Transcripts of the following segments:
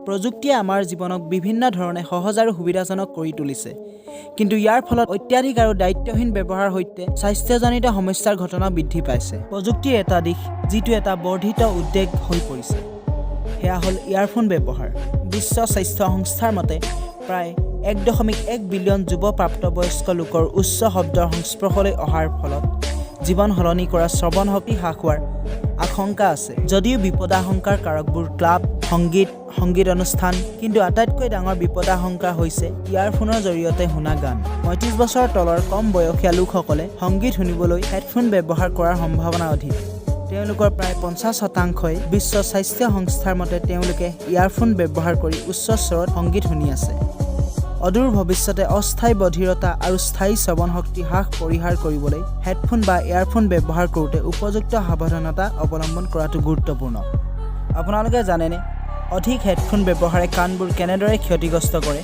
প্ৰযুক্তিয়ে আমাৰ জীৱনক বিভিন্ন ধৰণে সহজ আৰু সুবিধাজনক কৰি তুলিছে। কিন্তু ইয়াৰ ফলত অত্যাধিক আৰু দায়িত্বহীন ব্যৱহাৰৰ সৈতে স্বাস্থ্যজনিত সমস্যাৰ ঘটনা বৃদ্ধি পাইছে। প্ৰযুক্তিৰ এটা দিশ যিটো এটা বৰ্ধিত উদ্বেগ হৈ পৰিছে, সেয়া হ'ল ইয়াৰফোন ব্যৱহাৰ। বিশ্ব স্বাস্থ্য সংস্থাৰ মতে, প্ৰায় 1.1 বিলিয়ন যুৱ প্ৰাপ্তবয়স্ক লোকৰ উচ্চ শব্দৰ সংস্পৰ্শলৈ অহাৰ ফলত জীৱন সলনি কৰা শ্ৰৱণ শক্তি হ্ৰাস হোৱাৰ আশংকা আছে। যদিও বিপদাশংকাৰ কাৰকবোৰ ক্লাব সংগীত, সংগীত অনুষ্ঠান, কিন্তু আটাইতকৈ ডাঙৰ বিপদাশংকা হৈছে ইয়াৰফোনৰ জৰিয়তে শুনা গান। 35 বছৰৰ তলৰ কম বয়সীয়া লোকসকলে সংগীত শুনিবলৈ হেডফোন ব্যৱহাৰ কৰাৰ সম্ভাৱনা অধিক। তেওঁলোকৰ প্ৰায় 50 শতাংশই বিশ্ব স্বাস্থ্য সংস্থাৰ মতে তেওঁলোকে ইয়াৰফোন ব্যৱহাৰ কৰি উচ্চ স্বৰত সংগীত শুনি আছে। অদূৰ ভৱিষ্যতে অস্থায়ী বধিৰতা আৰু স্থায়ী শ্ৰৱণ শক্তি হ্ৰাস পৰিহাৰ কৰিবলৈ হেডফোন বা ইয়াৰফোন ব্যৱহাৰ কৰোঁতে উপযুক্ত সাৱধানতা অৱলম্বন কৰাটো গুৰুত্বপূৰ্ণ। আপোনালোকে জানেনে, অধিক হেডফোন ব্যৱহাৰে কাণবোৰ কেনেদৰে ক্ষতিগ্ৰস্ত কৰে?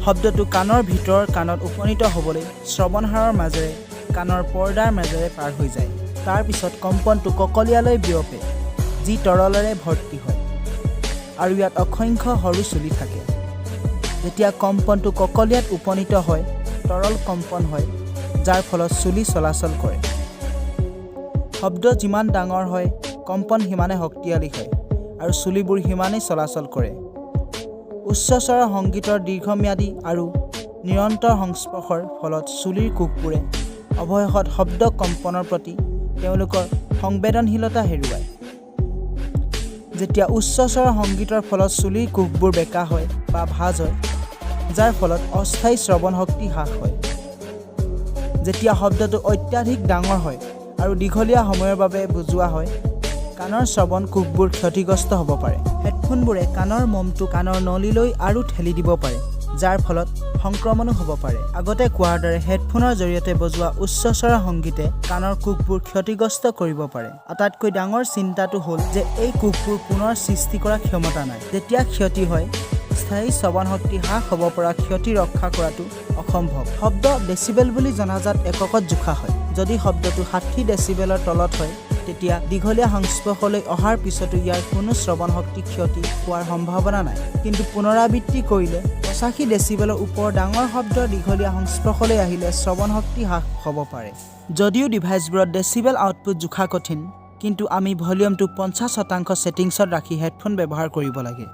শব্দটো কাণৰ ভিতৰৰ কাণত উপনীত হ'বলৈ শ্ৰৱণহাড়ৰ মাজেৰে, কাণৰ পৰ্দাৰ মাজেৰে পাৰ হৈ যায়। তাৰ পিছত কম্পনটো ককলিয়ালৈ বিয়পে, যি তৰলেৰে ভৰ্তি হয় আৰু ইয়াত অসংখ্য সৰু চুলি থাকে। যেতিয়া কম্পনটো ককলিয়াত উপনীত হয়, তৰল কম্পন হয়, যাৰ ফলত চুলি চলাচল কৰে। শব্দ যিমান ডাঙৰ হয়, কম্পন সিমানে শক্তিশালী হয় আৰু চুলিবোৰ সিমানেই চলাচল কৰে। উচ্চ স্বৰৰ সংগীতৰ দীৰ্ঘম্যাদী আৰু নিৰন্তৰ সংস্পৰ্শৰ ফলত চুলিৰ কোষবোৰে অৱশেষত শব্দ কম্পনৰ প্ৰতি তেওঁলোকৰ সংবেদনশীলতা হেৰুৱায়। যেতিয়া উচ্চ স্বৰৰ সংগীতৰ ফলত চুলিৰ কোষবোৰ বেঁকা হয় বা ভাঁজ হয়, যাৰ ফলত অস্থায়ী শ্ৰৱণ শক্তি হ্ৰাস হয়। যেতিয়া শব্দটো অত্যাধিক ডাঙৰ হয় আৰু দীঘলীয়া সময়ৰ বাবে বজোৱা হয়, কাণৰ শ্ৰৱণ কোষবোৰ ক্ষতিগ্ৰস্ত হ'ব পাৰে। হেডফোনবোৰে কাণৰ মমটো কাণৰ নলীলৈ আৰু ঠেলি দিব পাৰে, যাৰ ফলত সংক্ৰমণো হ'ব পাৰে। আগতে কোৱাৰ দৰে, হেডফোনৰ জৰিয়তে বজোৱা উচ্চ স্বৰৰ সংগীতে কাণৰ কোষবোৰ ক্ষতিগ্ৰস্ত কৰিব পাৰে। আটাইতকৈ ডাঙৰ চিন্তাটো হ'ল যে এই কোষবোৰ পুনৰ সৃষ্টি কৰাৰ ক্ষমতা নাই। যেতিয়া ক্ষতি হয়, স্থায়ী শ্ৰৱণ শক্তি হ্ৰাস হ'ব পৰা ক্ষতি ৰক্ষা কৰাটো অসম্ভৱ। শব্দ ডেচিবেল বুলি জনাজাত এককত জোখা হয়। যদি শব্দটো 60 ডেচিবেলৰ তলত হয়, তেতিয়া দীঘলীয়া সংস্পৰ্শলৈ অহাৰ পিছতো ইয়াৰ কোনো শ্ৰৱণ শক্তি ক্ষতি হোৱাৰ সম্ভাৱনা নাই। কিন্তু পুনৰাবৃত্তি কৰিলে 85 ডেচিবেলৰ ওপৰৰ ডাঙৰ শব্দৰ দীঘলীয়া সংস্পৰ্শলৈ আহিলে শ্ৰৱণ শক্তি হ্ৰাস হ'ব পাৰে। যদিও ডিভাইচবোৰত ডেচিবেল আউটপুট জোখা কঠিন, কিন্তু আমি ভলিউমটো 50% ছেটিংছত ৰাখি হেডফোন ব্যৱহাৰ কৰিব লাগে।